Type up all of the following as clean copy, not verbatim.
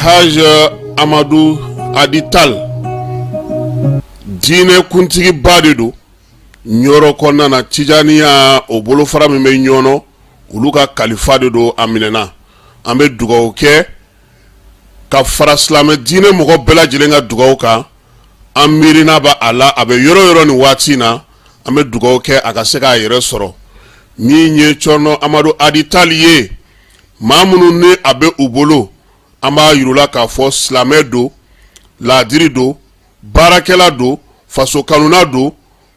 Alhaji Amadu Hadi Tal, diinɛ kuntigiba de don Ɲɔrɔ kɔnɔna na, Tijaniya o bolofara min bɛ Ɲɔnɔ, olu ka kalifa de don. A minɛna. An bɛ dugawu kɛ ka fara silamɛ diinɛ mɔgɔ bɛɛ lajɛlen ka dugawu kan. An miirina bɛ a la, a bɛ yɔrɔ yɔrɔ nin waati in na. An bɛ dugawu kɛ a ka se k'a yɛrɛ sɔrɔ. Min ye Cɔrɔnɔ Amadu Hadi Tal ye, maa minnu ni a bɛ u bolo, an b'a yir'u la k'a fɔ silamɛ don, laadiri don, baarakɛla don, faso kanuna don,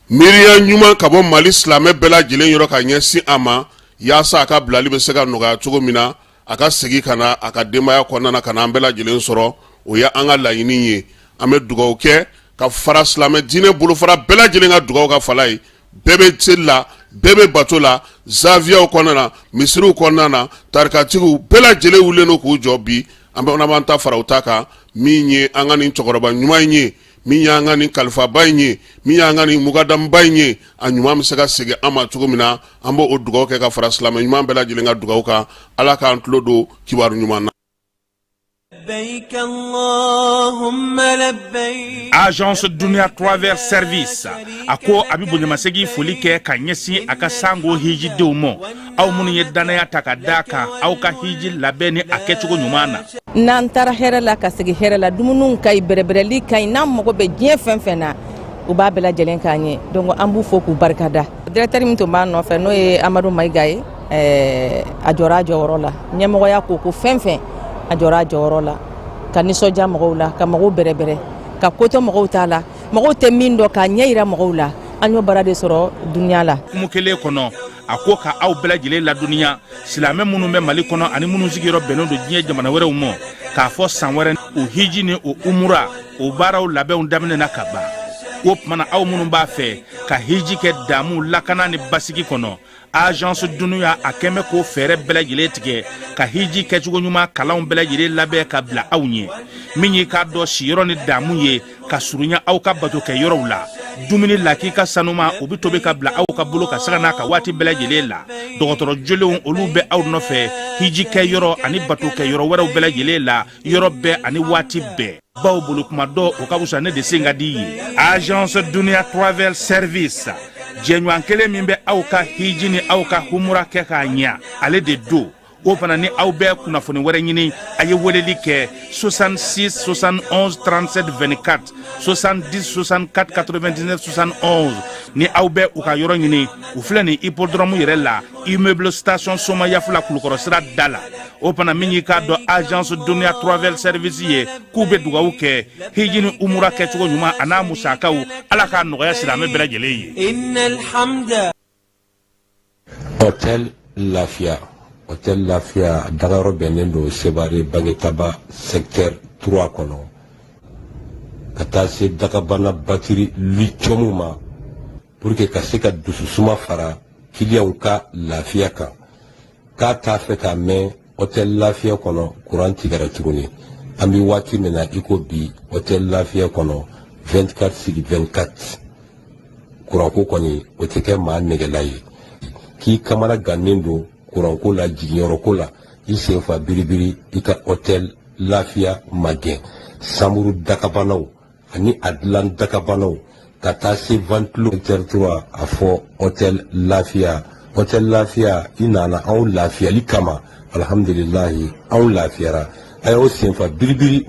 miiriya ɲuman ka bɔ Mali silamɛ bɛɛ lajɛlen yɔrɔ ka ɲɛsin a ma, yaasa a ka bilali bɛ se ka nɔgɔya cogo min na, a ka segin ka na a ka denbaya kɔnɔna na, ka na an bɛɛ lajɛlen sɔrɔ. O ye an ka laɲini ye. An bɛ dugawu kɛ ka fara silamɛ diinɛ bolofara bɛɛ lajɛlen ka dugawu kan. Fala ye, bɛɛ bɛ seli la, bɛɛ bɛ bato la, zawiyaw kɔnɔna na, misiriw kɔnɔna na, tarikatigiw bɛɛ lajɛlen wulilen don k'u jɔ bi. An bɛ b'an ta fara u ta kan. Min ye an ka nin cɛkɔrɔba ɲuman in ye, min y'an ka nin kalifaba in ye, min y'an ka nin mukadamuba in ye, a ɲuman bɛ se ka segin an ma cogo min na, an b'o dugawu kɛ ka fara silamɛ ɲuman bɛɛ lajɛlen ka dugawu kan. Ala k'an tulo don kibaru ɲuman na. Agence Dunia Travel Service a ko a bɛ bonyamasegin foli kɛ ka ɲɛsin a ka sango hijidenw ma, aw minnu ye dannaya ta ka da kan aw ka hiji labɛn ni a kɛcogo ɲuman na. N'an taara hɛrɛ la ka segin hɛrɛ la, dumuniw ka ɲi, bɛrɛbɛrɛli ka ɲi. N'an mago bɛ diɲɛ fɛn fɛn na, u b'a bɛɛ lajɛlen k'an ye. Donc an b'u fo k'u barika da. Directeur min tun b'a nɔfɛ, n'o ye Amadu Mayiga ye, a jɔra a jɔyɔrɔ la. Ɲɛmɔgɔya ko ko fɛn fɛn, a jɔra a jɔyɔrɔ la ka nisɔndiya mɔgɔw la, ka mɔgɔw bɛrɛbɛrɛ, ka ko to mɔgɔw t'a la, mɔgɔw tɛ min dɔn, k'a ɲɛ yira mɔgɔw la. An y'o baara de sɔrɔ Dunia la. Hukumu kelen kɔnɔ, a ko ka aw bɛɛ lajɛlen ladɔnniya, silamɛ minnu bɛ Mali kɔnɔ ani minnu sigiyɔrɔ bɛnnen don diɲɛ jamana wɛrɛw ma, k'a fɔ san wɛrɛ o hiji ni o umura, o baaraw labɛnw daminɛna ka ban. O tuma na, aw minnu b'a fɛ ka hiji kɛ damu, lakana ni basigi kɔnɔ, Agence Dunia a kɛn bɛ k'o fɛɛrɛ bɛɛ lajɛlen tigɛ ka hiji kɛcogo ɲuman kalanw bɛɛ lajɛlen labɛn ka bila aw ɲɛ. Min y'i k'a dɔn siyɔrɔ ni damu ye ka surunya aw ka bato kɛ yɔrɔw la, dumuni lakika sanuma, o bɛ tobi ka bila aw ka bolo ka sanga n'a ka waati bɛɛ lajɛlen la. Dɔgɔtɔrɔ jolenw, olu bɛ aw nɔfɛ hiji kɛ yɔrɔ ani bato kɛ yɔrɔ wɛrɛw bɛɛ lajɛlen la, yɔrɔ bɛɛ ani waati bɛɛ. Baw bolo kuma dɔ, o ka fisa ne de sen ka di ye. Agence Dunia Travel Service, jɛɲɔgɔn kelen min bɛ aw ka hiji ni aw ka humura kɛ k'a ɲɛ, ale de don. O fana ni aw bɛ kunnafoni wɛrɛ ɲini, a ye weleli kɛ 66 71 37 24, 70 64 99 71. Ni aw bɛ u ka yɔrɔ ɲini, u filɛ nin hippodrome yɛrɛ la, immeuble Station Somayafula, Kulukɔrɔ sira da la. O fana, min y'i k'a dɔn Agence Dunia Travel Service ye, k'u bɛ dugawu kɛ hiji ni umura kɛcogo ɲuman a n'a musakaw, Ala k'a nɔgɔya silamɛ bɛɛ lajɛlen ye. Hôtel Lafiya, Hôtel Lafiya dagayɔrɔ bɛnnen don Sevare Bagetaba secteur 3 kɔnɔ, ka taa se dagabana batiri lithium ma, pour que ka se ka dususuma fara kiliyanw ka lafiya kan. K'a t'a fɛ k'a mɛn Hôtel Lafiya kɔnɔ kuran tigɛra tuguni. An bɛ waati min na i ko bi, Hôtel Lafiya kɔnɔ 24 sur 24, kuranko kɔni o tɛ kɛ maa nɛgɛla ye. K'i kamana gannen don kuranko la, jiginyɔrɔko la, i sen fa biribiri, i ka Hôtel Lafiya magɛn. Samuru dakabanaw ani a dilan dakabanaw, ka taa se ventilo secteur 3, a fɔ Hôtel Lafiya. Hôtel Lafiya, i nana anw lafiyali kama. Alhamdulilahi, anw lafiyara. A y'aw senfa biribiri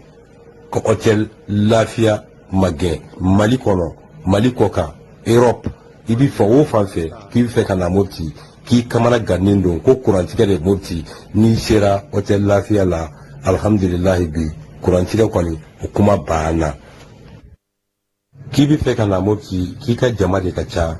ka Hôtel Lafiya magɛn. Mali kɔnɔ, Mali kɔ kan, Europe, i bɛ fɛ o fan fɛ k'i bɛ fɛ ka na Mopti, k'i kamana gannen don ko kurantigɛ de Mopti, n'i sera Hôtel Lafiya la, alhamdulilahi, bi kurantigɛ kɔni o kuma banna. K'i bɛ fɛ ka na Mopti, k'i ka jama de ka ca,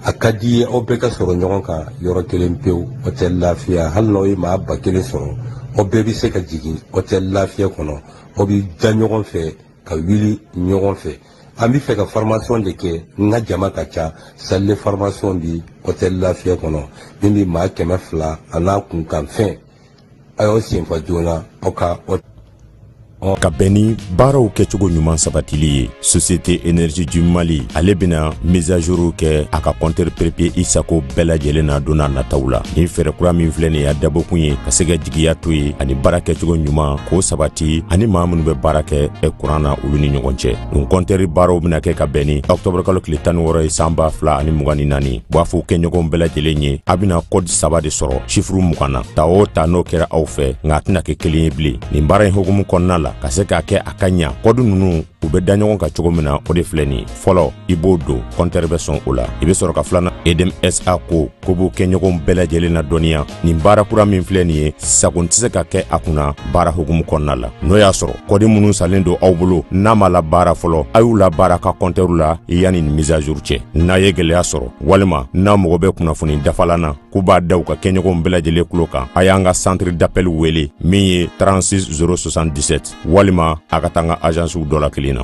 a ka di i ye aw bɛɛ ka sɔrɔ ɲɔgɔn kan yɔrɔ kelen pewu, Hôtel Lafiya, hali n'aw ye maa 1000 sɔrɔ, aw bɛɛ bɛ se ka jigin Hôtel Lafiya kɔnɔ, aw bɛ da ɲɔgɔn fɛ ka wuli ɲɔgɔn fɛ. An bɛ fɛ ka formation de kɛ, n ka jama ka ca, salle de formation bi Hôtel Lafiya kɔnɔ min bɛ maa 200 a n'a kunkanfɛn. A y'aw senfa joona aw ka Ka bɛn ni baaraw kɛcogo ɲuman sabatili ye, Société Énergie du Mali ale bɛna mise à jour kɛ a ka compteur prépayé i sago bɛɛ lajɛlen na don n'a nataw la. Nin fɛɛrɛ kura min filɛ nin ye, a dabɔkun ye ka se ka jigiya to yen ani baara kɛcogo ɲuman k'o sabati ani maa minnu bɛ baara kɛ kuran na, olu ni ɲɔgɔn cɛ. Nin compteur baaraw bɛna kɛ ka bɛn ni octobre kalo tile 16 ye san 2024. U b'a fɔ kɛɲɔgɔnw bɛɛ lajɛlen ye, a bɛna code saba de sɔrɔ chiffre 20 na. Ta o ta, n'o kɛra aw fɛ, nka a tɛna kɛ kelen ye bilen. Nin baara in hukumu kɔnɔna la, ka se k'a kɛ a ka ɲa, kɔdu ninnu u bɛ da ɲɔgɔn kan cogo min na, o de filɛ nin ye. Fɔlɔ, i b'o don, kɔntɛri bɛ sɔn o la. I bɛ sɔrɔ ka filanan. Edm SA ko ko b'u kɛɲɔgɔnw bɛɛ lajɛlen ladɔnniya, nin baara kura min filɛ nin ye, sagon tɛ se ka kɛ a kunna baara hukumu kɔnɔna la. N'o y'a sɔrɔ kɔdi minnu salen don aw bolo n'a ma labaara fɔlɔ, a y'u labaara ka kɔntɛriw la yanni nin mise à jour cɛ. N'a ye gɛlɛya sɔrɔ walima n'a mago bɛ kunnafoni dafalan na, k'u b'a da u ka kɛɲɔgɔnw bɛɛ lajɛlen tulo kan, a y'an ka centre d'appel wele min ye 36 077, walima a ka taa an ka agencew dɔ la kelen na.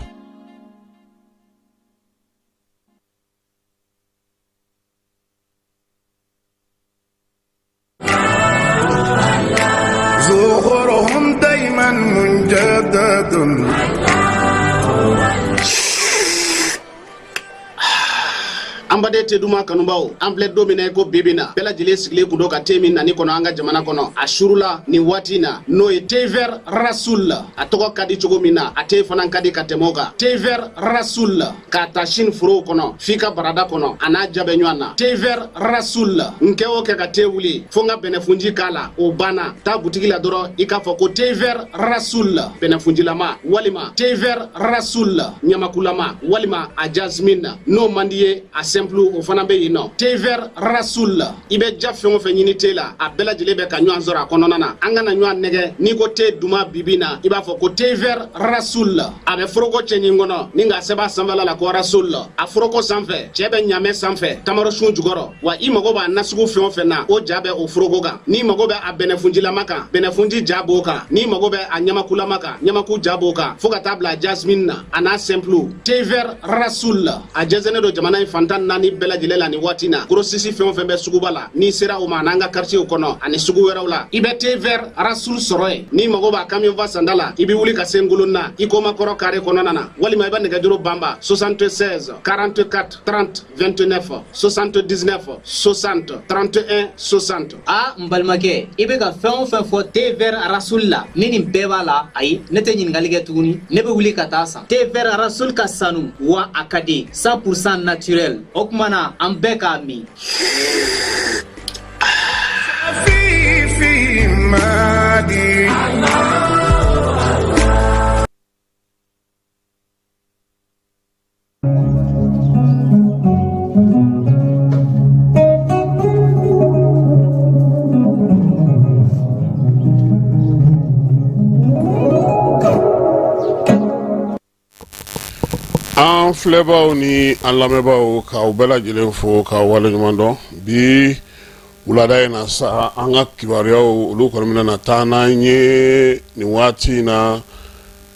An baden te duman kanubaw, an filɛ don min na i ko bi bi na, bɛɛ lajɛlen sigilen kun don ka te min nani kɔnɔ an ka jamana kɔnɔ a surula nin waati in na, n'o ye thé vert Rasoul. A tɔgɔ ka di cogo min na, a te fana ka di ka tɛmɛ o kan. Thé vert Rasoul, k'a ta Chine forow kɔnɔ f'i ka barada kɔnɔ, a n'a ja bɛ ɲɔgɔn na. Thé vert Rasoul, n kɛ o kɛ ka te wuli fo n ka bɛnɛfunji k'a la, o banna. Taa butigi la dɔrɔn, i k'a fɔ ko thé vert Rasoul bɛnɛfunjilama, walima thé vert Rasoul ɲamakulama, walima a jasmine. N'o man di ye, a simple o fana bɛ yen nɔ. Thé vert Rasoul, i bɛ ja fɛn o fɛn ɲini te la, a bɛɛ lajɛlen bɛ ka ɲɔgɔn sɔrɔ a kɔnɔna na. An kana ɲɔgɔn nɛgɛ, n'i ko te duman bibi na, i b'a fɔ ko thé vert Rasoul. A bɛ foroko cɛɲi kɔnɔ ni k'a sɛbɛn a sanfɛla la ko Rasoul. A foroko sanfɛ, cɛ bɛ ɲamɛ sanfɛ, tamarosun jukɔrɔ. Wa i mago b'a nasugu fɛn o fɛn na, o ja bɛ o foroko kan. N'i mago bɛ a bɛnɛfunjilama kan, bɛnɛfunji ja b'o kan. N'i mago bɛ a ɲamakulama kan, ɲamaku ja b'o kan, fo ka taa bila jasmine na, a n'a simple. Thé vert Rasoul, a jɛnsɛnnen don jamana in fan 14 bɛɛ lajɛlen la nin waati na. Grossiste fɛn o fɛn bɛ suguba la, n'i sera o ma, an'an ka quartier kɔnɔ ani sugu wɛrɛw la, i bɛ thé vert Rasoul sɔrɔ yen. N'i mago b'a camion fa sanda la, i bɛ wuli ka se Ngolonna Ikoma kɔrɔ carré kɔnɔna na, walima i bɛ nɛgɛjuru banba 76 44 30 29, 79 60 31 60. A n balimakɛ, i bɛ ka fɛn o fɛn fɔ thé vert Rasoul la, ni nin bɛɛ b'a la, ayi, ne tɛ ɲininkali kɛ tuguni, ne bɛ wuli ka taa san. Thé vert Rasoul ka sanu wa a ka di, 100% naturel. O tuma na an bɛɛ k'a min. An filɛbaw ni an lamɛnbaaw, k'aw bɛɛ lajɛlen fo k'aw waleɲuman dɔn. Bi wulada in na sa, an ka kibaruyaw olu kɔni bɛna na taa n'an ye nin waati in na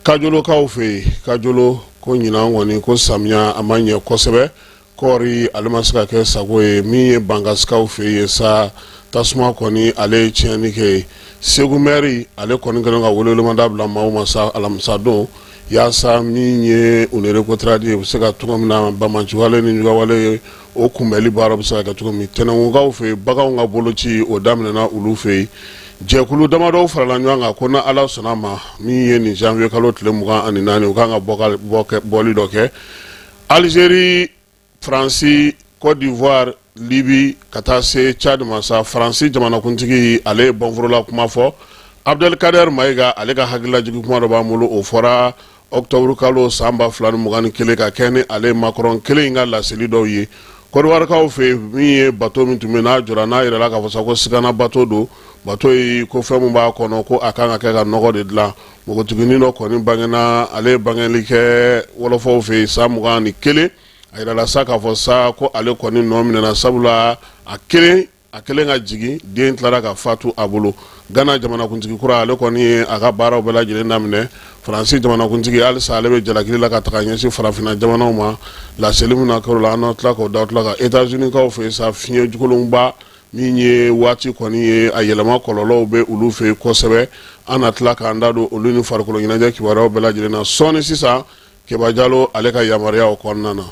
Kajolokaw fɛ yen. Kajolo ko ɲinan kɔni ko samiya a ma ɲɛ kosɛbɛ, kɔɔri ale ma se ka kɛ sago ye. Min ye Bankasikaw fɛ yen sa, tasuma kɔni ale ye tiɲɛni kɛ yen. Segu mɛri ale kɔni kɛlen ka welewelemada bila maaw ma sa alamisa don, yaasa min ye Unerekotradi ye, u bɛ se ka cogo min na banbaanciwale ni juguyawale o kunbɛnli baara bɛ se ka kɛ cogo min. Tɛnɛnkunkaw fɛ yen, baganw ka boloci o daminɛna olu fɛ yen. Jɛkulu damadɔw farala ɲɔgɔn kan ko n'Ala sɔnna ma, min ye nin janvier kalo tile 24, u kan ka bɔli dɔ kɛ Algérie, Faransi, Côte d'Ivoire, Libye ka taa se Tchad ma sa. Faransi jamanakuntigi ale ye bɔnforola kuma fɔ. Abdelkader Mayiga ale ka hakililajigin kuma dɔ b'an bolo, o fɔra octobre kalo san 2021 ka kɛ ni ale Macron kelen in ka laseli dɔw ye. Kɔdiwarikaw fɛ yen, min ye bato min tun bɛ n'a jɔra, n'a yirala k'a fɔ sa ko sigana bato don, bato ye ko fɛn min b'a kɔnɔ ko a kan ka kɛ ka nɔgɔ de dilan. Npogotiginin dɔ kɔni bangena, ale ye bangeli kɛ wɔlɔfɔw fɛ yen san 21. A yirala sa k'a fɔ sa ko ale kɔni nɔ minɛna, sabula a kelen a kɛlen ka jigin, den tilara ka fatu a bolo. Gana jamanakuntigi kura ale kɔni ye a ka baaraw bɛɛ lajɛlen daminɛ. Faransi jamanakuntigi halisa ale bɛ jalakili la ka taga ɲɛsin farafinna jamanaw ma. Laseli min na kɛr'o la, an na tila k'o da tila ka. États-Unis kaw fɛ yen sa, fiɲɛ kolonba Min ye waati kɔni ye a yɛlɛma kɔlɔlɔw bɛ olu fɛ yen kosɛbɛ. An na tila k'an da don olu ni farikolo ɲɛnajɛ kibaruyaw bɛɛ lajɛlen na sɔɔni sisan, Keba Jalo ale ka yamaruyaw kɔnɔna na.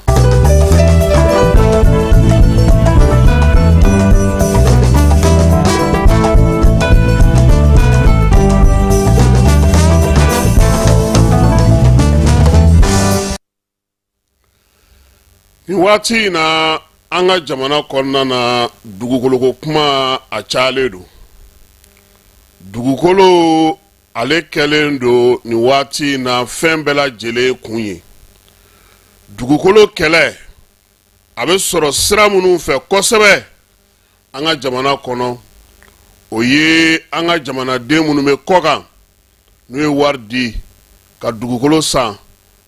Nin waati in na, an ka jamana kɔnɔna na, dugukoloko kuma a cayalen don. Dugukolo ale kɛlen don nin waati in na fɛn bɛɛ lajɛlen kun ye. Dugukolo kɛlɛ a bɛ sɔrɔ sira minnu fɛ kosɛbɛ an ka jamana kɔnɔ, o ye an ka jamanaden minnu bɛ kɔkan, n'u ye wari di ka dugukolo san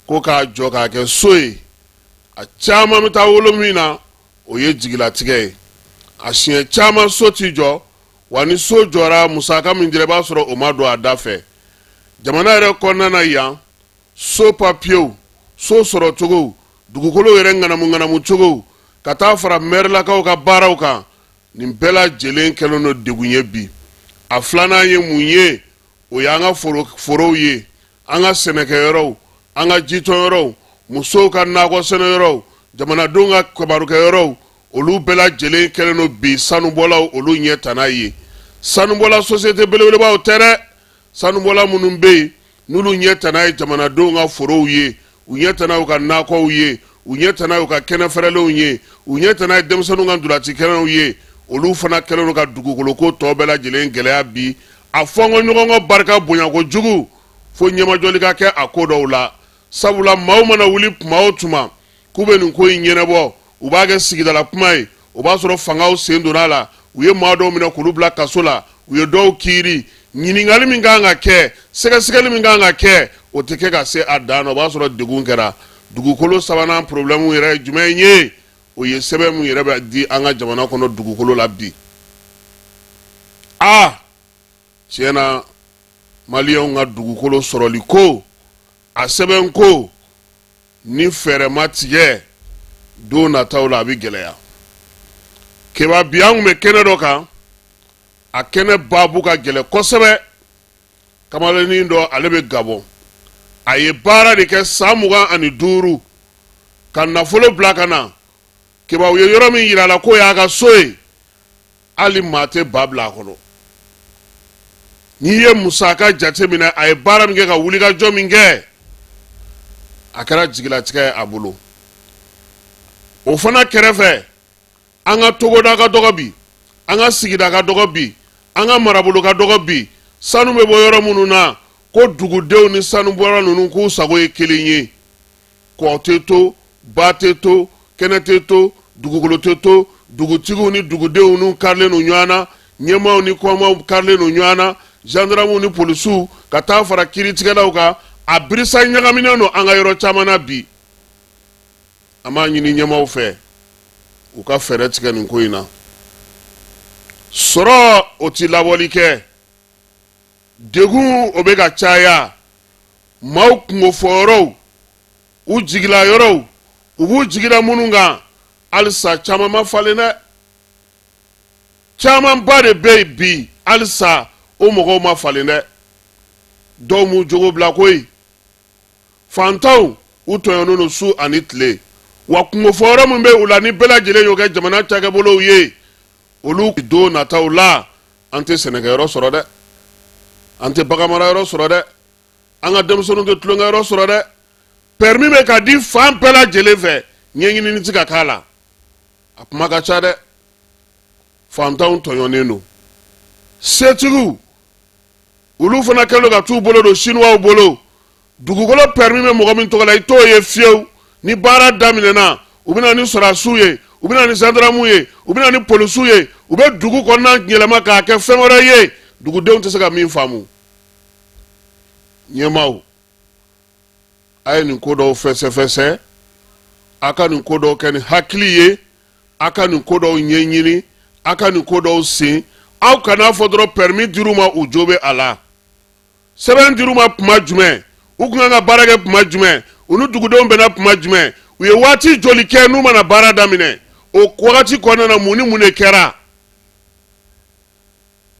ko k'a jɔ k'a kɛ so ye. A caman bɛ taa wolo min na, o ye jigilatigɛ ye. A siɲɛ caman so ti jɔ, wa ni so jɔra, musaka min dira, i b'a sɔrɔ o ma don a da fɛ. Jamana yɛrɛ kɔnɔna na yan, so papiyew, so sɔrɔcogow, dugukolo yɛrɛ ŋanamu ŋanamu cogow, ka taa fara mɛrilakaw ka baaraw kan, nin bɛɛ lajɛlen kɛlen don degun ye bi. A filanan ye mun ye? O y'an ka forow ye, an ka sɛnɛkɛyɔrɔw, an ka jitɔnyɔrɔw, musow ka nakɔ sɛnɛyɔrɔw, jamanadenw ka kabarokɛyɔrɔw, olu bɛɛ lajɛlen kɛlen don bi sanubɔlaw olu ɲɛ tana ye. Sanubɔla sosiyete belebelebaw tɛ dɛ, sanubɔla minnu bɛ yen n'olu ɲɛ tana ye jamanadenw ka forow ye, u ɲɛ tana y'u ka nakɔw ye, u ɲɛ tana y'u ka kɛnɛ fɛrɛlenw ye, u ɲɛ tana ye denmisɛnninw ka ntolaci kɛnɛw ye, olu fana kɛlen don ka dugukoloko tɔ bɛɛ lajɛlen gɛlɛya bi. A fɔnkɔɲɔgɔnkɔ barika bonya kojugu fo ɲɛmajɔli ka kɛ a ko dɔw la, sabula maaw mana wuli tuma o tuma k'u bɛ nin ko in ɲɛnabɔ, u b'a kɛ sigidala kuma ye. O b'a sɔrɔ fangaw sen donna a la, u ye maa dɔw minɛ k'olu bila kaso la, u ye dɔw kiiri. Ɲininkali min kan ka kɛ, sɛgɛsɛgɛli min kan ka kɛ, o tɛ kɛ ka se a dan na. O b'a sɔrɔ degun kɛra. Dugukolo sabanan problème yɛrɛ ye jumɛn ye? O ye sɛbɛn min yɛrɛ bɛ di an ka jamana kɔnɔ dugukolo la bi. Aa, tiɲɛ na, maliyɛnw ka dugukolo sɔrɔli ko, a sɛbɛn ko, ni fɛɛrɛ ma tigɛ don nataw la, a bɛ gɛlɛya. Keba, bi an tun bɛ kɛnɛ dɔ kan, a kɛnɛ baabu ka gɛlɛn kosɛbɛ. Kamalennin dɔ, ale bɛ Gabɔn, a ye baara de kɛ san 25 ka nafolo bila ka na. Keba, u ye yɔrɔ min yira a la k'o y'a ka so ye, hali maa tɛ ba bila a kɔnɔ. N'i ye musaka jateminɛ, a ye baara min kɛ ka wulikajɔ min kɛ, a kɛra jigilatigɛ ye a bolo. O fana kɛrɛfɛ, an ka togoda ka dɔgɔ bi, an ka sigida ka dɔgɔ bi, an ka marabolo ka dɔgɔ bi. Sanu bɛ bɔ yɔrɔ minnu na, ko dugudenw ni sanubɔla ninnu k'u sago ye kelen ye. Kɔ tɛ to, ba tɛ to, kɛnɛ tɛ to, dugukolo tɛ to. Dugutigiw ni dugudenw n'u karilen don ɲɔgɔn na, ɲɛmaaw ni kɔmaw karilen don ɲɔgɔn na, gendarmew ni polisiw, ka taa fara kiiritigɛlaw kan. A birisa ɲagaminen don an ka yɔrɔ caman na bi. An b'a ɲini ɲɛmaaw fɛ u ka fɛɛrɛ tigɛ nin ko in na. Sɔrɔ o ti labɔli kɛ, degun o bɛ ka caya. Maaw kungofɔyɔrɔw, u jigila yɔrɔw, u b'u jigila minnu kan, halisa caman ma falen dɛ. Camanba de bɛ yen bi, halisa o mɔgɔw ma falen dɛ. Dɔw m'u jogo bila koyi. Fantanw, u tɔɲɔnen don su ani tile. Wa kungofɔyɔrɔ min bɛ u la, ni bɛɛ lajɛlen y'o kɛ jamana cakɛbolow ye, olu don nataw la, an tɛ sɛnɛkɛyɔrɔ sɔrɔ dɛ, an tɛ baganmarayɔrɔ sɔrɔ dɛ, an ka denmisɛnninw tɛ tulonkɛyɔrɔ sɔrɔ dɛ. Permis bɛ ka di fan bɛɛ lajɛlen fɛ, ɲɛɲinini tɛ ka k'a la. A kuma ka ca dɛ. Fantanw tɔɲɔnen don, setigiw olu fana kɛlen ka t'u bolo don sinuwaw bolo. Dugukolo permis bɛ mɔgɔ min tɔgɔ la, i t'o ye fiyewu. Ni baara daminɛna, u bɛ na ni sɔrɔdasiw ye, u bɛ na ni gendarmew ye, u bɛ na ni polisiw ye, u bɛ dugu kɔnɔna yɛlɛma k'a kɛ fɛn wɛrɛ ye, dugudenw tɛ se ka min faamu. Ɲɛmaaw, a ye nin ko dɔw fɛsɛfɛsɛ, a ka nin ko dɔw kɛ ni hakili ye, a ka nin ko dɔw ɲɛɲini, a ka nin ko dɔw sen. Aw kan'a fɔ dɔrɔn permis dir'u ma, u jo bɛ a la. Sɛbɛn dir'u ma tuma jumɛn? U tun kan ka baara kɛ tuma jumɛn? U ni dugudenw bɛnna tuma jumɛn? U ye waati joli kɛ n'u mana baara daminɛ? O wagati kɔnɔna na, mun ni mun de kɛra?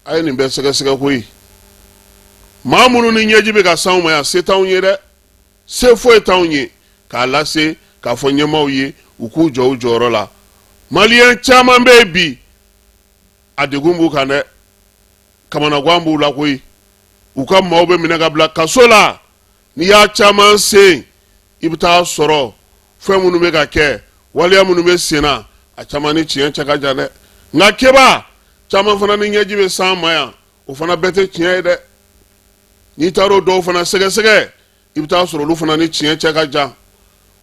A ye nin bɛɛ sɛgɛsɛgɛ koyi. Maa minnu ni ɲɛji bɛ ka s'anw ma yan, se t'anw ye dɛ, se foyi t'anw ye k'a lase k'a fɔ ɲɛmaaw ye u k'u jɔ u jɔyɔrɔ la. Maliyɛn caman bɛ yen bi, a degun b'u kan dɛ, kamanagan b'u la koyi. U ka maaw bɛ minɛ ka bila kaso la. N'i y'a caman sen, i bɛ taa sɔrɔ fɛn minnu bɛ ka kɛ, waleya minnu bɛ sen na, a caman ni tiɲɛ cɛ ka jan dɛ. Nka keba caman fana ni ɲɛji bɛ s'an ma yan, o fana bɛɛ tɛ tiɲɛ ye dɛ. N'i taara o dɔw fana sɛgɛsɛgɛ, i bɛ taa sɔrɔ olu fana ni tiɲɛ cɛ ka jan.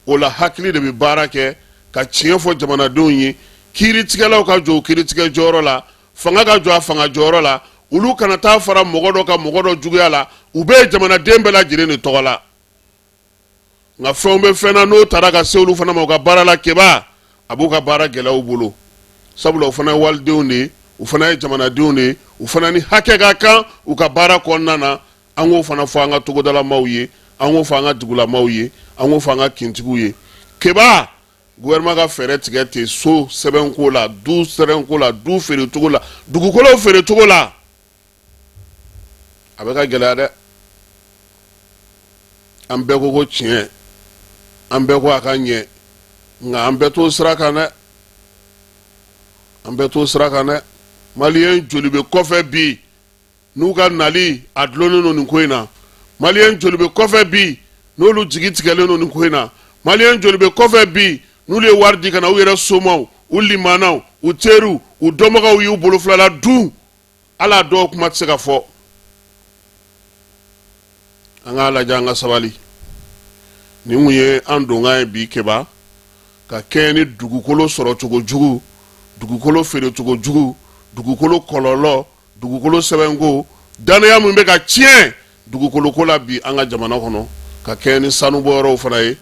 O la hakili de bɛ baara kɛ ka tiɲɛ fɔ jamanadenw ye. Kiiritigɛlaw ka jɔ u kiiritigɛ jɔyɔrɔ la, fanga ka jɔ a fanga jɔyɔrɔ la, olu kana taa fara mɔgɔ dɔ kan mɔgɔ dɔ juguya la. U bɛ jamanaden bɛɛ lajɛlen de tɔgɔ la. Nka fɛnw bɛ fɛn na, n'o taara ka se olu fana ma u ka baara la, keba a b'u ka baara gɛlɛya u bolo, sabula u fana ye walidenw de ye, u fana ye jamanadenw de ye, u fana ni hakɛ ka kan u ka baara kɔnɔna na. An k'o fana fɔ an ka togodalamaw ye, an k'o fɔ an ka dugulamaw ye, an k'o fɔ an ka kintigiw ye. Keba, gouvernement ka fɛɛrɛ tigɛ ten so sɛbɛnko la, du sɛbɛnko la, du feerecogo la, dugukolo feerecogo la, a bɛ ka gɛlɛya dɛ. An bɛɛ ko ko tiɲɛ, an bɛɛ ko a ka ɲɛ, nka an bɛɛ t'o sira kan dɛ, an bɛɛ t'o sira kan dɛ. Maliyɛn joli bɛ kɔfɛ bi n'u ka nali a dulonnen don nin ko in na? Maliyɛn joli bɛ kɔfɛ bi n'olu jigi tigɛlen don nin ko in na? Maliyɛn joli bɛ kɔfɛ bi n'olu ye wari di ka na u yɛrɛ somaw, u limanaw, u teriw, u dɔnbagaw y'u bolo filala dun? Ala dɔw kuma tɛ se ka fɔ. An k'a lajɛ, an ka sabali. Nin kun ye an donkan ye bi keba, ka kɛɲɛ ni dugukolo sɔrɔcogo jugu, dugukolo feerecogo jugu, dugukolo kɔlɔlɔ, dugukolo sɛbɛnko, dannaya min bɛ ka tiɲɛ dugukoloko la bi an ka jamana kɔnɔ, ka kɛɲɛ ni sanubɔyɔrɔw fana ye,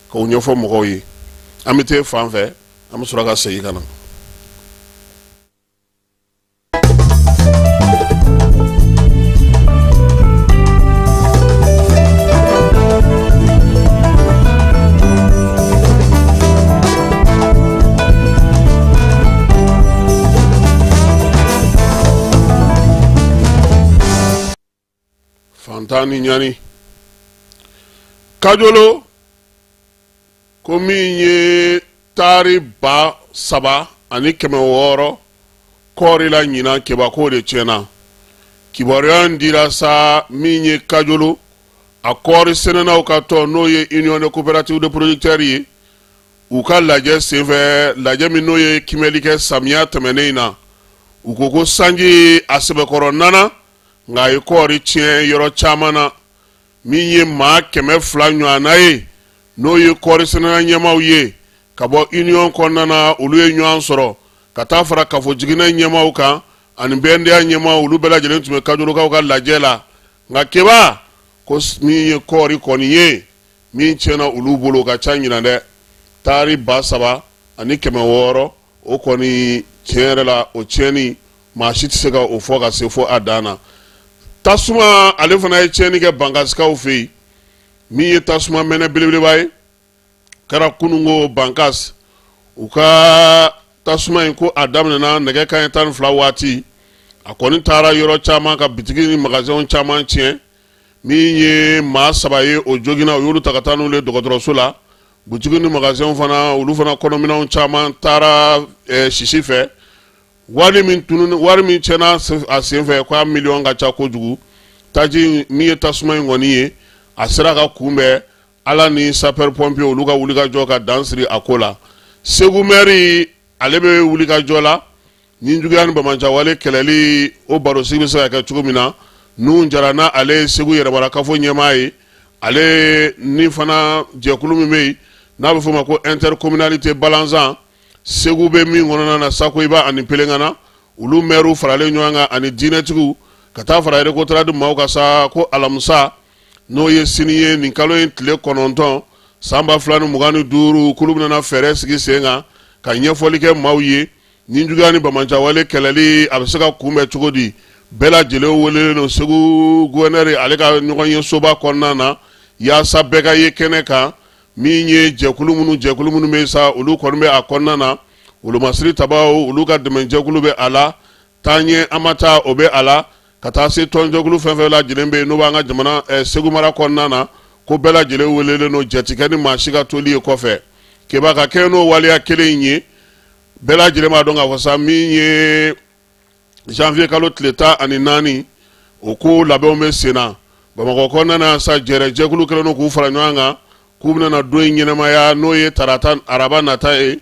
k'o ɲɛfɔ mɔgɔw ye. An bɛ taa fan fɛ, an bɛ sɔrɔ ka segin ka na. Fantan ni ɲani kajolo ko min ye taari 3600 kɔɔri la ɲinan, keba k'o de tiɲɛna. Kibaruya in dira sa min ye kajolo a kɔɔri sɛnɛnaw ka tɔn, n'o ye Union des coopératives de producteurs ye, u ka lajɛ senfɛ, lajɛ min n'o ye kimɛli kɛ samiya tɛmɛnen in na. U ko ko sanji a sɛbɛkɔrɔ nana, nka a ye kɔɔri tiɲɛ yɔrɔ caman na. Min ye maa 200 ɲɔgɔnna ye, n'o ye kɔɔri sɛnɛna ɲɛmaaw ye ka bɔ union kɔnɔna na, olu ye ɲɔgɔn sɔrɔ ka taa fara kafo jiginɛ ɲɛmaaw kan ani BNDA ɲɛmaaw. Olu bɛɛ lajɛlen tun bɛ kajolokaw ka lajɛ la. Nka keba ko min ye kɔɔri kɔni ye min tiɲɛna olu bolo ka ca ɲinan dɛ, taari 3600. O kɔni tiɲɛ yɛrɛ la, o tiɲɛni maa si tɛ se ka o fɔ ka se fo a dan na. Tasuma ale fana ye tiɲɛni kɛ bankasikaw fɛ yen. Min ye tasuma mɛnɛ belebeleba ye kɛra kununko bankas, u ka tasuma in ko a daminɛna nɛgɛ kanɲɛ 12 waati. A kɔni taara yɔrɔ caman ka bitigi ni magasinw caman tiɲɛ. Min ye maa 3 ye, o joginna, u y'olu ta ka taa n'olu ye dɔgɔtɔrɔso la. Butigi ni magasinw fana, olu fana kɔnɔminɛnw caman taara sisi fɛ. Wari min tunun, wari min tiɲɛna a senfɛ, k'a miliyɔn ka ca kojugu. Taji min ye tasuma in kɔni ye, a sera ka kunbɛn Ala ni sapeur pompier olu ka wulikajɔ ka dan siri a ko la. Segu mɛri ale bɛ wulikajɔ la ni juguya ni banbaanciwale kɛlɛli, o barosigi bɛ se ka kɛ cogo min na. Nuhun Jara, n'a ale ye Segu yɛrɛmarakafo ɲɛmaa ye, ale ni fana jɛkulu min bɛ yen n'a bɛ f'o ma ko intercommunalité Balanzan, Segu bɛ min kɔnɔna na, Sakoyiba ani Pelengana, olu mɛriw faralen ɲɔgɔn kan ani diinɛtigiw ka taa fara Recotrade maaw kan sa, ko alamisa, n'o ye sini ye, nin kalo in tile 9 san 2025, k'olu bɛna fɛɛrɛ sigi sen kan ka ɲɛfɔli kɛ maaw ye ni juguya ni banbaanciwale kɛlɛli a bɛ se ka kunbɛn cogo di. Bɛɛ lajɛlen welelen don Segu gouverneur ale ka ɲɔgɔn ye soba kɔnɔna na, yaasa bɛɛ ka ye kɛnɛ kan. Min ye jɛkulu minnu bɛ sa, olu kɔni bɛ a kɔnɔna na. Wolomasiri tabaw, olu ka dɛmɛjɛkulu bɛ a la. Taa ɲɛ an ma taa o bɛ a la ka taa se tɔnjɛkulu fɛn fɛn lajɛlen bɛ yen n'o b'an ka jamana Segu mara kɔnɔna na, ko bɛɛ lajɛlen welelen don, jɛ ti kɛ ni maa si ka toli ye kɔfɛ. Keba, ka kɛɲɛ n'o waleya kelen in ye, bɛɛ lajɛlen b'a dɔn k'a fɔ sa min ye janvier kalo tile 14, o ko labɛnw bɛ sen na Bamakɔ kɔnɔna na sa. Jɛrɛ jɛkulu kɛlen don k'u fara ɲɔgɔn kan k'u bɛna na don in ɲɛnamaya, n'o ye tarata araba nata ye,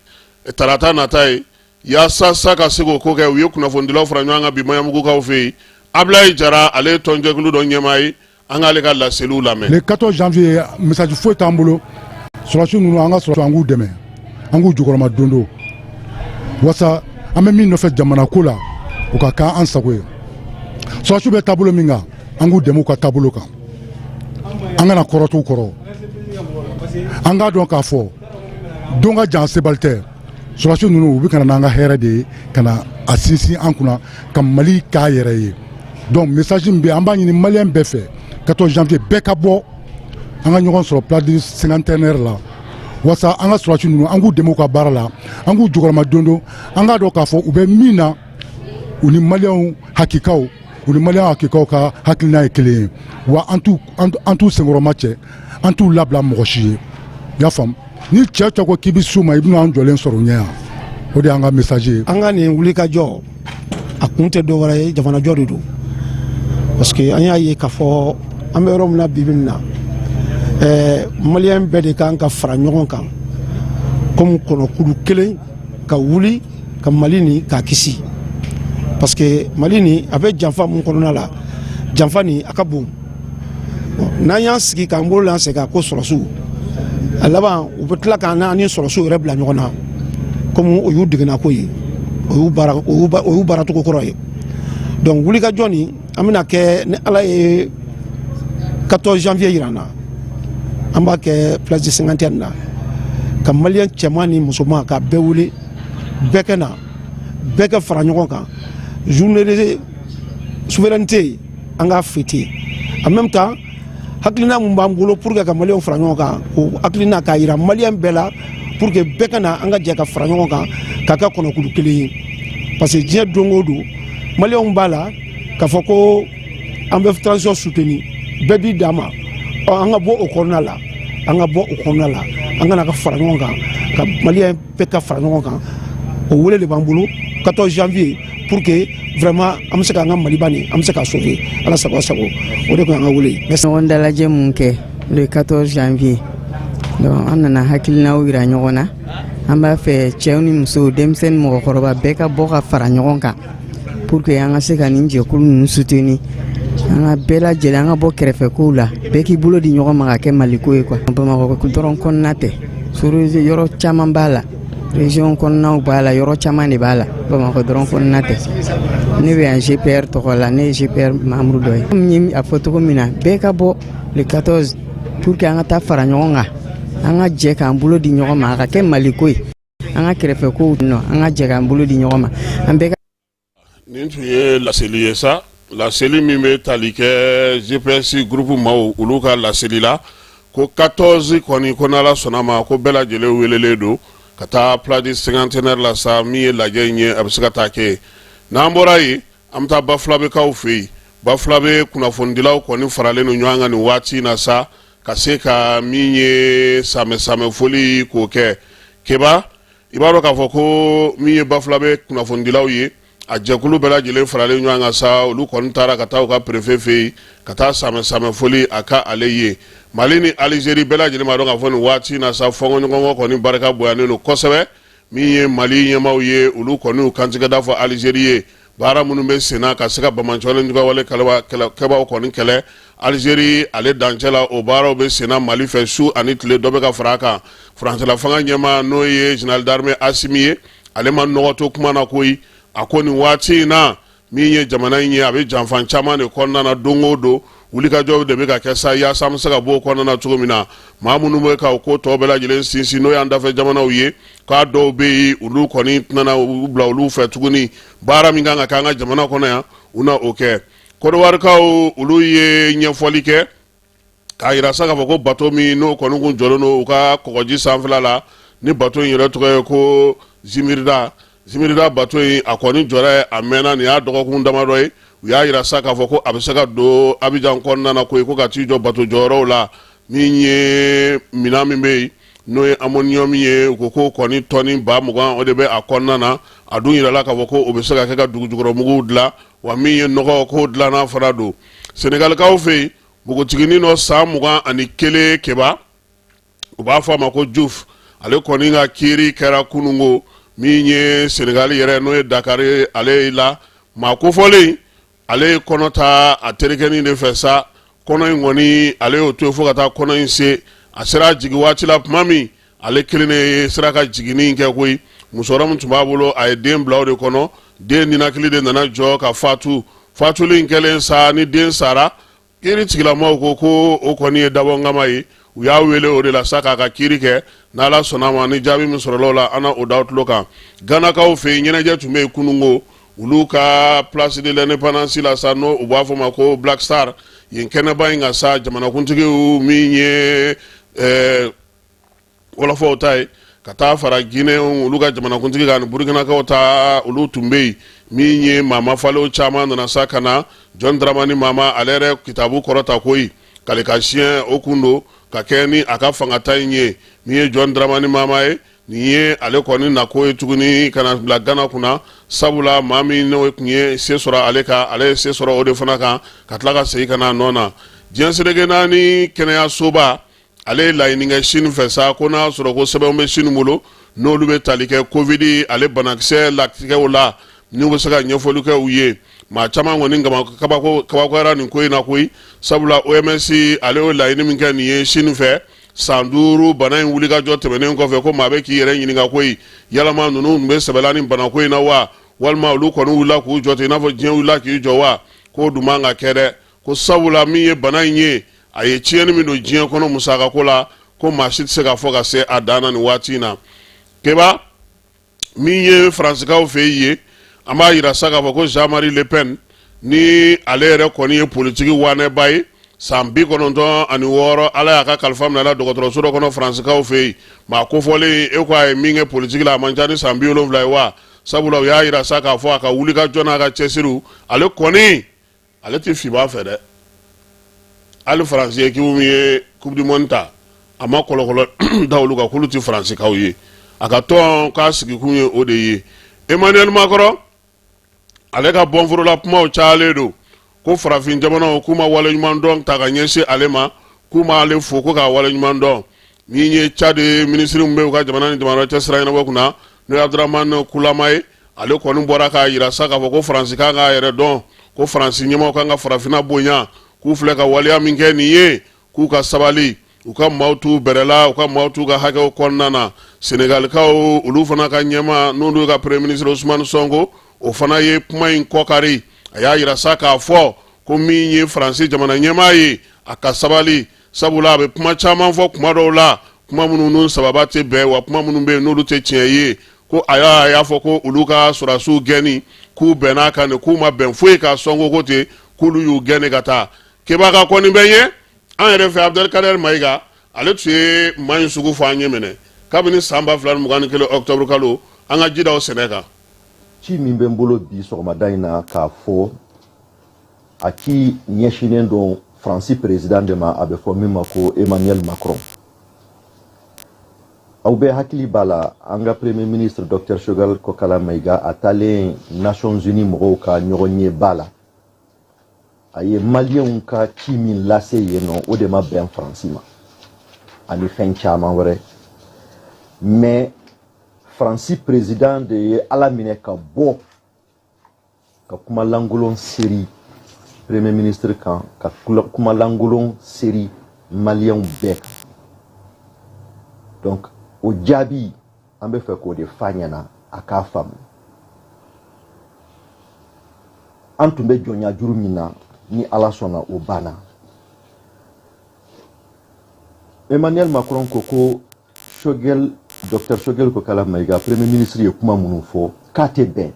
tarata nata ye, yaasa sa ka se k'o ko kɛ. U ye kunnafonidilaw fara ɲɔgɔn kan bi Maɲanbugukaw fɛ yen. Abulayi Jara, ale ye tɔnjɛkulu dɔ ɲɛmaa ye, an k'ale ka laseliw lamɛn. Le 14 janvier, message foyi t'an bolo. Sɔrɔdasi ninnu, an ka sɔrɔ an k'u dɛmɛ, an k'u jukɔrɔma dondo, wasa an bɛ min nɔfɛ jamana ko la, o ka kan an sago ye. Sɔrɔdasiw bɛ taabolo min kan, an k'u dɛmɛ u ka taabolo kan, an kana kɔrɔtɔ u kɔrɔ. An k'a dɔn k'a fɔ don ka jan, sebali tɛ. Sɔrɔdasi ninnu, u bɛ ka na n'an ka hɛrɛ de ye, ka na a sinsin an kunna ka Mali k'a yɛrɛ ye. Donc message min bɛ, an b'a ɲini maliyɛn bɛɛ fɛ, 14 janvier, bɛɛ ka bɔ, an ka ɲɔgɔn sɔrɔ place du Cinquantenaire la, wasa an ka sɔrɔdasi ninnu, an k'u dɛmɛ u ka baara la, an k'u jukɔrɔma dondo. An k'a dɔn k'a fɔ u bɛ min na, u ni maliyɛnw hakikaw, u ni maliyɛn hakikaw ka hakilina ye kelen ye wa. An t'u senkɔrɔma cɛ, an t'u labila mɔgɔ si ye. I y'a faamu? Ni cɛ cɛ ko k'i bɛ s'u ma, i bɛna an jɔlen sɔrɔ u ɲɛ yan. O de y'an ka message ye. An ka nin wulikajɔ, a kun tɛ dɔwɛrɛ ye, jamanajɔ de don, parce que an y'a ye k'a fɔ an bɛ yɔrɔ min na bi bi in na, maliyɛn bɛɛ de kan ka fara ɲɔgɔn kan komi kɔnɔkulu kelen, ka wuli ka Mali nin k'a kisi, parce que Mali nin, a bɛ janfa mun kɔnɔna la, janfa nin a ka bon. N'an y'an sigi k'an bolo l'an sen kan ko sɔrɔsiw, a laban u bɛ tila k'an ni sɔrɔsiw yɛrɛ bila ɲɔgɔn na, komi o y'u degenna ko ye, o y'u baaracogo kɔrɔ ye. Donc wulikajɔ nin, an bɛna kɛ ni Ala ye 14 janvier yira an na, an b'a kɛ place du Cinquantenaire na, ka maliyɛn cɛman ni musoman ka bɛɛ wele, bɛɛ kɛ na, bɛɛ ka fara ɲɔgɔn kan. Journée de souveraineté, an k'a fêter. En même temps, hakilina mun b'an bolo pour que ka maliyɛnw fara ɲɔgɔn kan, o hakilina k'a yira maliyɛn bɛɛ la, pour que bɛɛ ka na, an ka jɛ ka fara ɲɔgɔn kan k'a kɛ kɔnɔkulu kelen ye, parce que diɲɛ don o don, maliyɛnw b'a la k'a fɔ ko an bɛ transition soutenir, bɛɛ b'i dan ma. Ɔ, an ka bɔ o kɔnɔna la, an ka bɔ o kɔnɔna la, an kana ka fara ɲɔgɔn kan, ka maliyɛn bɛɛ ka fara ɲɔgɔn kan. O wele de b'an bolo 14 janvier, pour que vraiment an bɛ se k'an ka Maliba nin, an bɛ se k'a sauver. Ala sago sago, o de tun y'an ka wele ye. Ɲɔgɔn dalajɛ mun kɛ le 14 janvier, donc an nana hakilinaw yira ɲɔgɔn na. An b'a fɛ cɛw ni musow, denmisɛnnin, mɔgɔkɔrɔba, bɛɛ ka bɔ ka fara ɲɔgɔn kan pour que an ka se ka nin jɛkulu ninnu soutenir. An ka bɛɛ lajɛlen, an ka bɔ kɛrɛfɛ kow la, bɛɛ k'i bolo di ɲɔgɔn ma ka kɛ Maliko ye quoi. Bamakɔ dɔrɔn kɔnɔna tɛ, yɔrɔ caman b'a la, région kɔnɔnaw b'a la, yɔrɔ caman de b'a la, Bamakɔ dɔrɔn kɔnɔna tɛ. Ne bɛ yan GPR tɔgɔ la, ne ye GPR membre dɔ ye. N ye a fɔ cogo min na, bɛɛ ka bɔ le 14 pour que an ka taa fara ɲɔgɔn kan, an ka jɛ k'an bolo di ɲɔgɔn ma, a ka kɛ Maliko ye. An ka kɛrɛfɛ kow nɔ, an ka jɛ k'an bolo di ɲɔgɔn ma, an bɛɛ ka Nin tun ye laseli ye sa, laseli min bɛ tali kɛ GPS groupe maaw olu ka laseli la, ko 14 kɔni, ko n'Ala sɔnna ma, ko bɛɛ lajɛlen welelen don ka taa place du Cinquantenaire la sa. Min ye lajɛ in ye, a bɛ se ka taa kɛ. N'an bɔra yen, an bɛ taa Bafulabekaw fɛ yen. Bafulabe kunnafonidilaw kɔni faralen don ɲɔgɔn kan nin waati in na sa, ka se ka min ye samɛ samɛ foli k'o kɛ. Keba, i b'a dɔn k'a fɔ ko min ye Bafulabe kunnafonidilaw ye, a jɛkulu bɛɛ lajɛlen faralen ɲɔgɔn kan sa, olu kɔni taara ka taa u ka préfet fɛ yen ka taa samɛ samɛ foli a ka ale ye. Mali ni Alizeri, bɛɛ lajɛlen b'a dɔn k'a fɔ nin waati in na sa, fɔnkɔɲɔgɔnkɔ kɔni barika bonyanen don kosɛbɛ. Min ye Mali ɲɛmaaw ye, olu kɔni y'u kantigɛda fɔ Alizeri ye, baara minnu bɛ senna ka se ka banbaanciwale juguwale kɛbaaw kɔni kɛlɛ Alizeri ale dancɛ la, o baaraw bɛ senna Mali fɛ su ani tile, dɔ bɛ ka fara a kan. Furancɛla fanga ɲɛmaa, n'o ye général d'armée Asimi ye, ale ma nɔgɔ to kuma na koyi. A ko nin waati in na, min ye jamana in ye, a bɛ janfa caman de kɔnɔna na don o don, wulikajɔw de bɛ ka kɛ sa yaasa an bɛ se ka bɔ o kɔnɔna na cogo min na. Maa minnu bɛ ka o ko tɔ bɛɛ lajɛlen sinsin, n'o y'an dafɛ jamanaw ye, k'a dɔw bɛ yen, olu kɔni tɛna u bila olu fɛ tuguni. Baara min kan ka kɛ an ka jamana kɔnɔ yan, u na o kɛ. Kɔdiwarikaw, olu ye ɲɛfɔli kɛ k'a yira sa k'a fɔ ko bato min n'o kɔni kun jɔlen don u ka kɔgɔji sanfɛla la, ni bato in yɛrɛ tɔgɔ ye ko Zimirida. Zimirida bato in a kɔni jɔra a mɛnna, nin y'a dɔgɔkun damadɔ ye. U y'a yira sa k'a fɔ ko a bɛ se ka don Abijan kɔnɔna na koyi, ko ka t'i jɔ bato jɔyɔrɔw la. Min ye minɛn min bɛ yen n'o ye ammonium ye, u ko k'o kɔni tɔni 20,000 o de bɛ a kɔnɔna na. A dun yirala k'a fɔ ko o bɛ se ka kɛ ka dugujukɔrɔmuguw dilan, wa min ye nɔgɔ k'o dilanna fana don. Senegalikaw fɛ yen, npogotiginin dɔ san 21 keba, u b'a fɔ a ma ko Diouf, ale kɔni ka kiiri kɛra kununko min ye Senegal yɛrɛ n'o ye Dakar ale la. Maa kofɔlen ale ye kɔnɔ ta a terikɛnin de fɛ sa. Kɔnɔ in kɔni ale y'o to yen fo ka taa kɔnɔ in se, a sera jigin waati la tuma min, ale kelen de ye sera ka jiginni kɛ koyi. Musɔrɔ min tun b'a bolo, a ye den bila o de kɔnɔ. Den ninakili de nana jɔ ka fatu. Fatuli in kɛlen sa, ni den sara, kiiri tigilamaw ko ko o kɔni ye dabɔnkama ye. U y'a wele o de la sa k'a ka kiiri kɛ. N'Ala sɔnna ma, ni jaabi min sɔrɔla o la, an na o da tulo kan. Ganakaw fɛ yen, ɲɛnajɛ tun bɛ yen kununko olu ka place de l'indépendance la sa, n'o u b'a fɔ ma ko Black Star. Yen kɛnɛba in kan sa, jamanakuntigiw min ye wɔlɔfɔw ta ye ka taa fara Guinée olu ka jamanakuntigi kan ni Burukinakaw ta, olu tun bɛ yen. Min ye maa mafalenw caman nana sa ka na John Dramani Mahama ale yɛrɛ kitabu kɔrɔta koyi, kalikan siɲɛ o kun don ka kɛ ni a ka fangata in ye. Min ye John Dramani Mahama ye, nin ye ale kɔni nako ye tuguni ka na bila Gana kunna, sabula maa min n'o tun ye se sɔrɔ ale kan, ale ye se sɔrɔ o de fana kan ka tila ka segin ka na a nɔ na. Diɲɛ seleke naani kɛnɛyasoba ale ye laɲini kɛ Chine fɛ sa, ko n'a sɔrɔ ko sɛbɛnw bɛ Chine bolo n'olu bɛ tali kɛ Covid ale banakisɛ latigɛw la, n'u bɛ se ka ɲɛfɔli kɛ u ye. Maa caman kɔni kabakoyara nin ko in na koyi, sabula OMS ale y'o laɲini min kɛ nin ye Chine fɛ san 5 bana in wulikajɔ tɛmɛnen kɔfɛ, ko maa bɛ k'i yɛrɛ ɲininka koyi, yalama ninnu tun bɛ sɛbɛla ni banako in na wa, walima olu kɔni wulila k'u jɔ ten i n'a fɔ diɲɛ wulila k'i jɔ wa? K'o dun man ka kɛ dɛ, ko sabula min ye bana in ye, a ye tiɲɛni min don diɲɛ kɔnɔ musakako la, ko maa si tɛ se k'a fɔ ka se a dan na nin waati in na. Keba, min ye Faransikaw fɛ yen, an b'a yira sa k'a fɔ ko Jean-Marie Le Pen ni ale yɛrɛ kɔni ye politiki wanɛba ye, san 96, Ala y'a ka kalifa minɛ a la dɔgɔtɔrɔso dɔ kɔnɔ Faransikaw fɛ yen. Maa kofɔlen e ko a ye min kɛ politiki la, a man ca ni san 70 ye wa? Sabula u y'a yira sa k'a fɔ a ka wulikajɔ n'a ka cɛsiriw, ale kɔni ale tɛ finman fɛ dɛ. Hali Faransi équipe min ye coupe du monde ta, a ma kɔlɔkɔlɔ da olu kan k'olu tɛ Faransikaw ye. A ka tɔn k'a sigikun ye o de ye. Emmanuel Macron ale ka bɔnforola kumaw cayalen don ko farafin jamanaw k'u ma waleɲuman dɔn ta ka ɲɛsin ale ma, k'u m'ale fo ko k'a waleɲuman dɔn. Min ye Tchad minisiri min bɛ u ka jamana ni jamana cɛ sira ɲɛnabɔ kunna, n'o ye Abdramane Koulama ye, ale kɔni bɔra k'a yira sa k'a fɔ ko Faransi kan k'a yɛrɛ dɔn, ko Faransi ɲɛmaaw kan ka farafinna bonya, k'u filɛ ka waleya min kɛ nin ye, k'u ka sabali, u ka maaw t'u bɛrɛ la, u ka maaw t'u ka hakɛw kɔnɔna na. Senegalikaw olu fana ka ɲɛmaa n'olu ka premier ministre Ousmane Sonko, o fana ye kuma in kɔkari. A y'a yira sa k'a fɔ ko min ye Faransi jamana ɲɛmaa ye, a ka sabali, sabula a bɛ kuma caman fɔ kuma dɔw la, kuma minnu n'u sababa tɛ bɛn, wa kuma minnu bɛ yen n'olu tɛ tiɲɛ ye. Ko a y'a fɔ ko olu ka sɔrɔdasiw gɛnni k'u bɛnn'a kan de, k'u ma bɛn foyi kan Sonko ko ten, k'olu y'u gɛn de ka taa. Keba ka kɔni bɛ ɲɛ an yɛrɛ fɛ. Abdelkader Mayiga ale tun ye maa in sugu fɔ an ɲɛ minɛ kabini san 2021 octobre kalo, an ka ji da o sɛnɛ kan. Ci min bɛ n bolo bi sɔgɔmada in na k'a fɔ, a ci ɲɛsinnen don Faransi président de ma, a bɛ fɔ min ma ko Emmanuel Macron. Aw bɛɛ hakili b'a la, an ka premier ministre Docteur Choguel Kokalla Maïga, a taalen Nations Unies mɔgɔw ka ɲɔgɔnyeba la, a ye maliyɛnw ka ci min lase yen nɔ, o de ma bɛn Faransi ma ani fɛn caman wɛrɛ. Mais Faransi président de ye Ala minɛ ka bɔ ka kuma lankolon seri premier ministre kan, ka kuma lankolon seri maliyɛnw bɛɛ kan. Donc o jaabi, an bɛ fɛ k'o de f'a ɲɛna, a k'a faamu. An tun bɛ jɔnya juru min na, ni Ala sɔnna, o banna. Emmanuel Macron ko ko Choguel, Docteur Choguel Kokalla Maïga, premier ministre, ye kuma minnu fɔ k'a tɛ bɛn,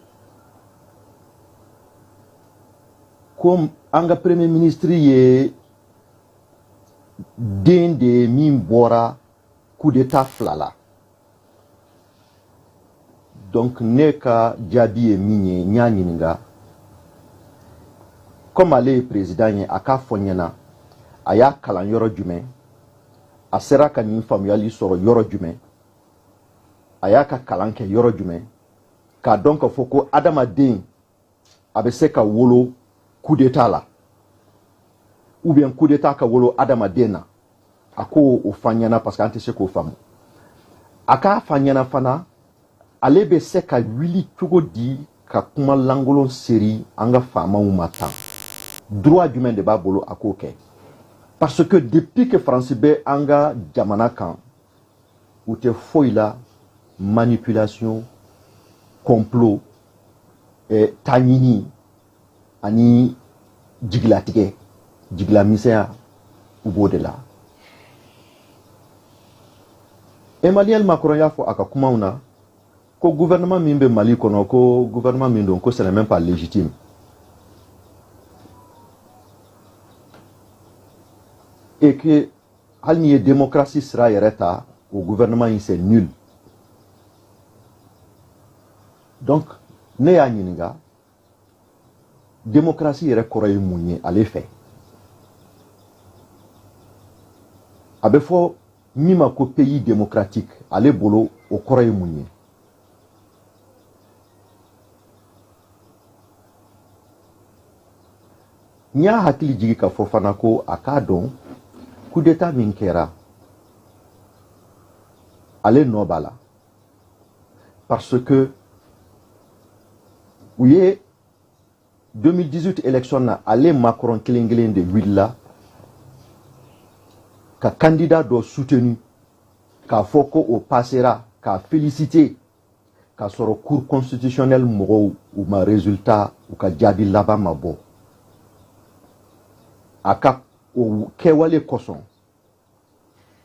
ko an ka premier ministre ye den de ye min bɔra coup d'état fila la. Donc ne ka jaabi ye min ye, n y'a ɲininka, comme ale ye président ye, a k'a fɔ n ɲɛna a y'a kalan yɔrɔ jumɛn, a sera ka nin faamuyali sɔrɔ yɔrɔ jumɛn, a y'a ka kalan kɛ yɔrɔ jumɛn, k'a dɔn k'a fɔ ko adamaden a bɛ se ka wolo coup d'état la, ou bien coup d'état ka wolo adamaden na. A ko o f'an ɲɛna, parce que an tɛ se k'o faamu. A k'a f'an ɲɛna fana, ale bɛ se ka wuli cogo di ka kuma lankolon seri an ka faamaw ma tan? Droit jumɛn de b'a bolo a k'o kɛ? Parce que depuis que Faransi bɛ an ka jamana kan, u tɛ foyi la manipulation, complot, taɲini ani jigilatigɛ, jigilamisɛnya, u b'o de la. Emmanuel Macron y'a fɔ a ka kumaw na ko gouvernement min bɛ Mali kɔnɔ, ko gouvernement min don, ko ce n'est même pas légitime, et que hali n'i ye démocratie sira yɛrɛ ta, o gouvernement in, c'est nul. Donc ne y'a ɲininka, démocratie yɛrɛ kɔrɔ ye mun ye ale fɛ? A bɛ fɔ min ma ko pays démocratique, ale bolo o kɔrɔ ye mun ye? N y'a hakili jigi k'a fɔ fana ko a k'a dɔn coup d'état min kɛra, ale nɔ b'a la, parce que u ye 2018 élection na, ale Macron kelen kelen de wulila ka candidat dɔ soutenu, k'a fɔ ko o passera, k'a féliciter, k'a sɔrɔ cour constitutionnelle mɔgɔw u ma résultat, u ka jaabi laban ma bɔ. A ka o kɛwale kosɔn,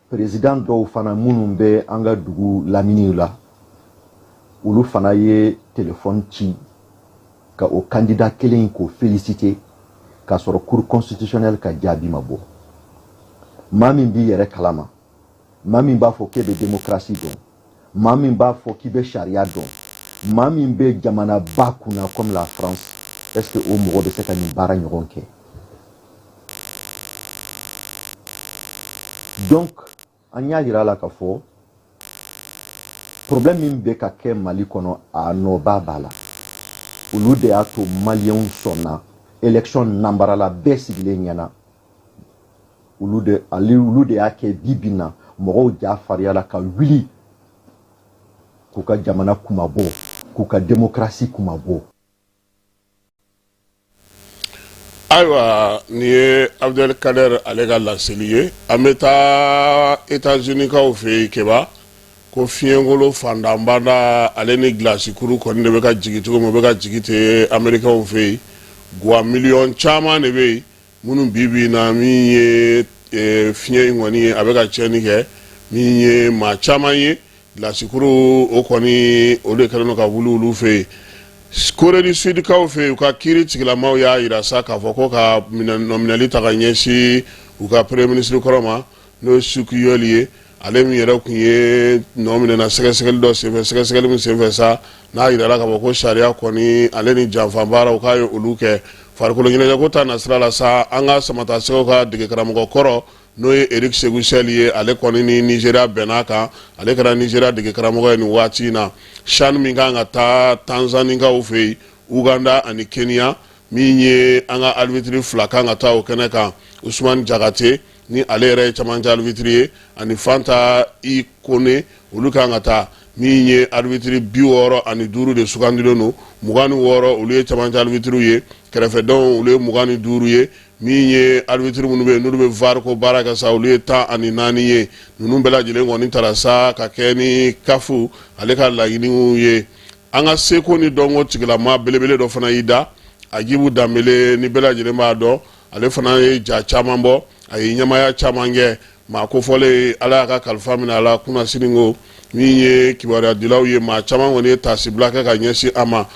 président dɔw fana minnu bɛ an ka dugu laminiw la, olu fana ye téléphone ci ka o candidat kelen in k'o féliciter, k'a sɔrɔ cour constitutionnelle ka jaabi ma bɔ. Maa min b'i yɛrɛ kalama, maa min b'a fɔ k'e bɛ démocratie dɔn, maa min b'a fɔ k'i bɛ sariya dɔn, maa min bɛ jamanaba kunna comme la France, est-ce que o mɔgɔ bɛ se ka nin baara ɲɔgɔn kɛ? Donc an y'a yira a la k'a fɔ problème min bɛ ka kɛ Mali kɔnɔ, a nɔba b'a la. Olu de y'a to maliyɛnw sɔnna élection nanbarala bɛɛ sigilen ɲɛna. Olu de ale olu de y'a kɛ bi bi na mɔgɔw ja fariyala ka wuli k'u ka jamana kunmabɔ, k'u ka démocratie kunmabɔ. Ayiwa, nin ye Abdel Kader ale ka laseli ye. An bɛ taa États-Unis-kaw fɛ yen, Keba, ko fiɲɛkolo fandanbanda ale ni gilasikuru kɔni de bɛ ka jigin cogo min, o bɛ ka jigin ten Américains fɛ yen. Gwa miliyɔn caman de bɛ yen minnu bi bi in na, min ye fiɲɛ in kɔni ye, a bɛ ka tiɲɛni kɛ min ye maa caman ye. Gilasikuru o kɔni, o de kɛlen don ka wuli olu fɛ yen. Corée du Sud kaw fɛ yen, u ka kiiri tigilamaw y'a yira sa k'a fɔ ko ka nɔminɛli ta ka ɲɛsin u ka premier ministre kɔrɔ ma, n'o ye Suk Yeol ye, ale min yɛrɛ tun ye nɔ minɛna sɛgɛsɛgɛli dɔ senfɛ, sɛgɛsɛgɛli min senfɛ sa, n'a yirala k'a fɔ ko sariya kɔni ale ni janfa baaraw k'a ye olu kɛ. Farikolo ɲɛnajɛko ta nasira la sa, an ka samatasɛgɛw ka degekaramɔgɔ kɔrɔ, n'o ye Eric Sekou Chelle ye, ale kɔni ni Nigeria bɛnna kan, ale kɛra Nigeria degekaramɔgɔ ye nin waati in na. CHAN min kan ka taa Tanzanikaw fɛ yen, Uganda ani Kenya, min ye an ka arbitre fila kan ka taa o kɛnɛ kan, Usumani Jakate ni ale yɛrɛ ye camancɛ arbitre ye, ani Fanta I Kone, olu kan ka taa. Min ye arbitre 65 de sugandilen don, 26 olu ye camancɛ arbitre ye, kɛrɛfɛdenw olu ye 25 ye. Min ye arbitre minnu bɛ yen n'olu bɛ VAR ko baara kɛ sa, olu ye 14 ye. Ninnu bɛɛ lajɛlen kɔni tara sa ka kɛ ni CAF ale ka laɲiniw ye. An ka seko ni dɔnko tigilama belebele dɔ fana y'i da, Agibu Danbele, ni bɛɛ lajɛlen b'a dɔn, ale fana ye ja caman bɔ, a ye ɲɛmaaya caman kɛ. Maa kofɔlen, Ala y'a ka kalifa minɛ a la kunasini ko. Min ye kibaruyadilaw ye, maa caman kɔni ye taasibila kɛ ka ɲɛsin a ma.